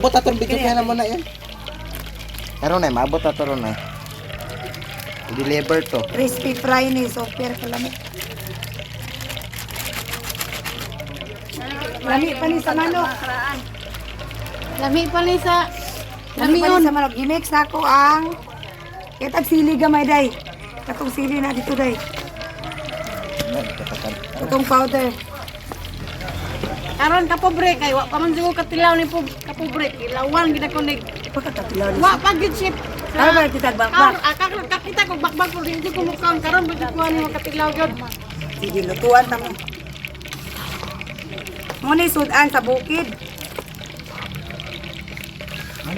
Abot atong video kaya na mo na yan. Karon na, maabot ato ron na. I-deliver to. Crispy fry ni super kalami. Lami pa ni sa manok. Lami pa ni sa Lami pa ni sa manok. I-mix na ako ang kitag sili gamay day. Katong sili na dito day. Katong powder. Karon ka pobre kay wa pa man siguro katilaw ni kapobre. Ilawan gid ako nig. Pagkakatilaw ni. Wa pa gid ship. Karon ba kitag bakbak? Karon ah, kakita ko bakbak pero hindi ko mukaon karon ba ko ani makatilaw gyud. Sige, lutuan ta mo. Muna sudan sa bukid.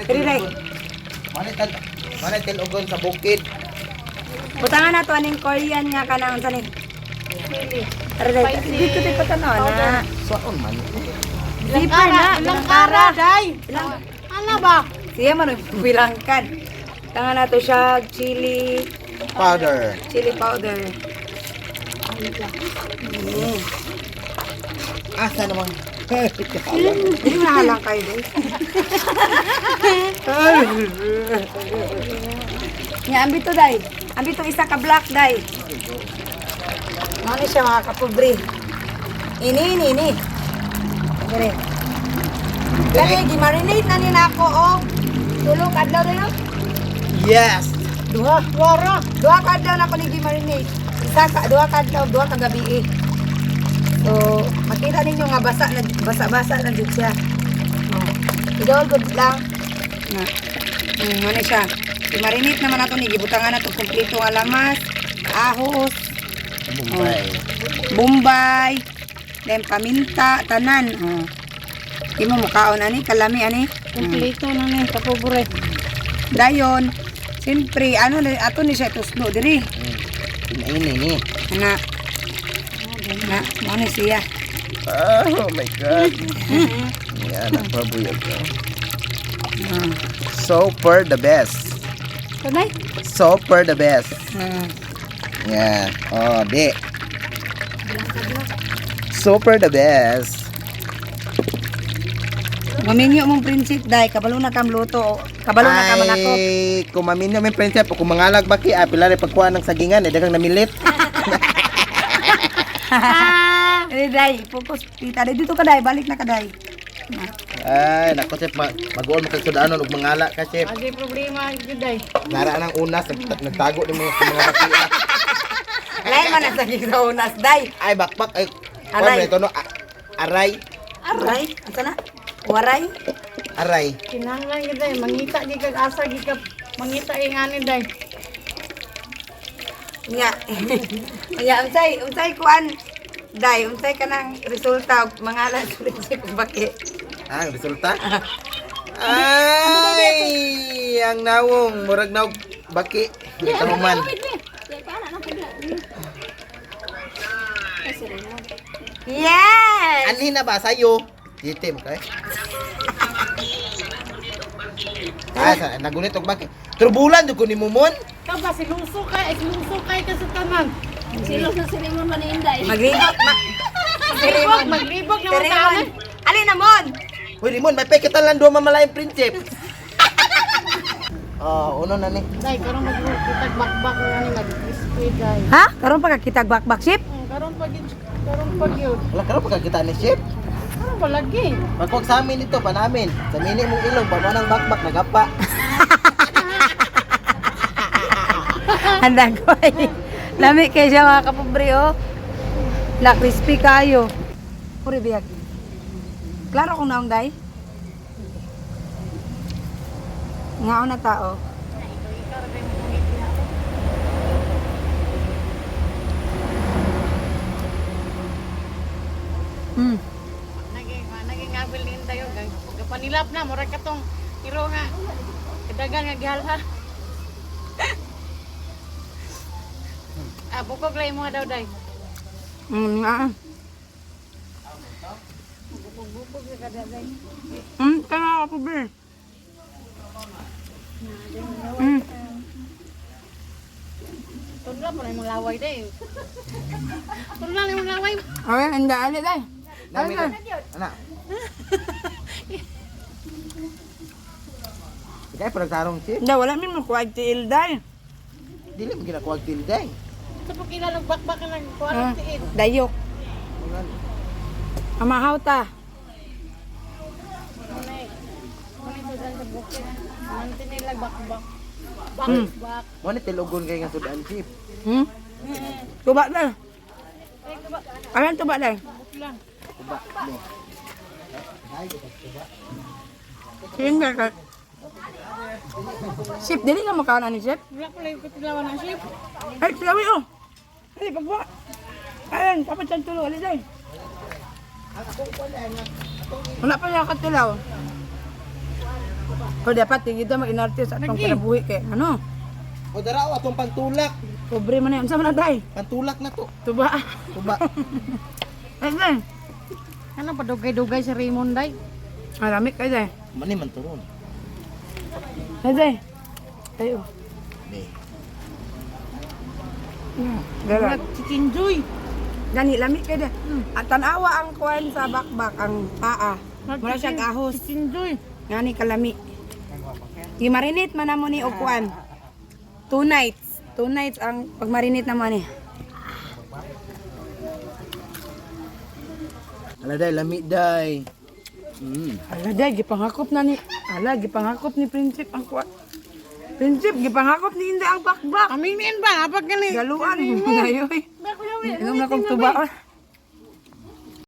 Diri day. Manay tilugon sa bukid. Butangan na to aning Korean nga kanang sa ni. Sili. Aray, dito dito pa tanaw na. Saon man. Zipper na. Ilang kara day. Ilang Ana ba? Siya man bilangkan. Tanga na to siya chili, Powder. chili powder. Asa naman? Hindi mo nahalang kayo doon. Nga, ambito day. Ambito isa ka black day. Mano siya mga kapobre. Ini, ini, ini. Dire. Dali, gimarinate na ni nako og tulo ka adlaw na yun. Yes. Duha. Wara. Duha ka adlaw na ko ni gimarinate. Isa ka, duha ka adlaw, duha ka gabi eh. So, makita ninyo nga basa na basa-basa na jud siya. Oh. Idol good lang. Na. Ano siya? I-marinate naman nato ni gibutangan nato kumpleto nga lamas, ahos, Mumbai. bombay, then paminta, tanan. Oh. Di mo mukaon ani kalami ani. Kompleto na ni kapobre. Dayon, siyempre ano ni ato ni siya tuslo diri. Ini ni. Ana. Na, mo ni siya. Oh my God. Yan, ang pabuyag ko. Super the best. Kanay? Super the best. Yeah. Oh, di. Super the best. Maminyo mong prinsip day, kabalo na kam luto, kabalo na ka manakop. Ay, kumaminyo may prinsip, kung mangalag baki, ah, pila rin pagkuha ng sagingan, eh, daghang namilit. Eh day, focus tita day dito ka day, balik na ka day. Na. Ay, nako chef, mag-uol mo kag sudanon og mangala ka, chef. Agi problema gyud day. Nara nang unas, nagtago ni mga baki. Ah. Lain man ang saging sa unas day. Ay, bakbak, ay, Aray. aray. Ito, no, aray, Aray, asa na? Waray. Aray. Kinahanglan gyud day mangita gyud kag asa gyud ka mangita ing ani day. Nya. Nya unsay unsay kuan day, unsay kanang resulta og mangalan sa prinsip ug baki. Ah, ang resulta? Ay, ang nawong, murag naog, baki. Hindi ka man. Yes! Anhin na ba sa'yo? Itim kay. Ah, sa, nagunit og baki. Turbulan jud ko ni Mumon. Ka ba siluso kay, siluso kay ka sa tanan. Silos na si Raymond Maninday. Maglibot ma. Maglibog, maglibog Si naman sa Raymond. amin. Alin namon? Uy, Rimon, may pekita lang duha mamalayang prinsip. Oh, uno na ni. Day, karon magkitag bakbak nga ni nag-crispy day. Ha? Karon pa kakitag bakbak ship? Karon pa gyud, karon pa gyud. Wala karon pagkakita ni Chef. Karon pa lagi. Magkuwag sa amin ito, panamin. Sa mini mong ilong, pa ng bakbak, nagapa. Handa ko ay. Lami kay siya mga kapobre oh. Na crispy kayo. Puri biyag. Klaro kung naong day. Nga na tao. Naging naging abil ni tayo gapanilap na murag katong iro nga kadagan nga gihalha. Ah, bukog lang mo daw day. Nga. Bukog sa kada day. Kaya kapobre. Tunla po na imong laway day. Tunla na imong laway. Ay, handa ali day. Namin na. Ana. Ikay pa nagtarong, Chip. Hindi, wala min mo kuwag tiil day. Dili mo ginakuha til day. Sa pagkila nagbakbak ka nang kuha Ah, ng tiil. dayok. Amahaw ta. Muna sudan sa bukid. Mantin nila bakbak. Bakbak. Mo ni tilugon kay nga sudan, Chip. Tuba na. Ayan, tuba na. Lang. Tuba. Mo. Sige ka. Sip, dili ka makaon ani, Sip. Wala ko lang katilawan ng ship. Ay, silawi oh. Ay, pagbuha. Ayan, kapit sa tulo. Alis ay. Wala pa niya katilaw. Pero dapat tingin ito mag-inarte sa atong kinabuhi kay ano. O darao atong pantulak. Pobre man yan. Saan man na day? Pantulak na to. Tuba. Tuba. Ay, day. Ano pa dugay-dugay si Raymond day? Marami kayo day. Mani man turon. Ay, day. Ay, oh. Ni. Dara. Chicken joy. Gani, lami kayo day. At tanawa ang kuwan sa bakbak, ang paa. Mura siya kahos. Chicken joy. Ngani kalami. Gimarinate man namo ni og kuan. 2 nights. 2 nights ang pagmarinate namo ni. Ala day, lami day. Ala day, gipangakop na ni. Ala, gipangakop ni Prinsip ang kuan. Prinsip, gipangakop ni Inday ang bakbak. Aminin ba? Apag gani. Galuan. Ngayoy. Inom na kong tuba.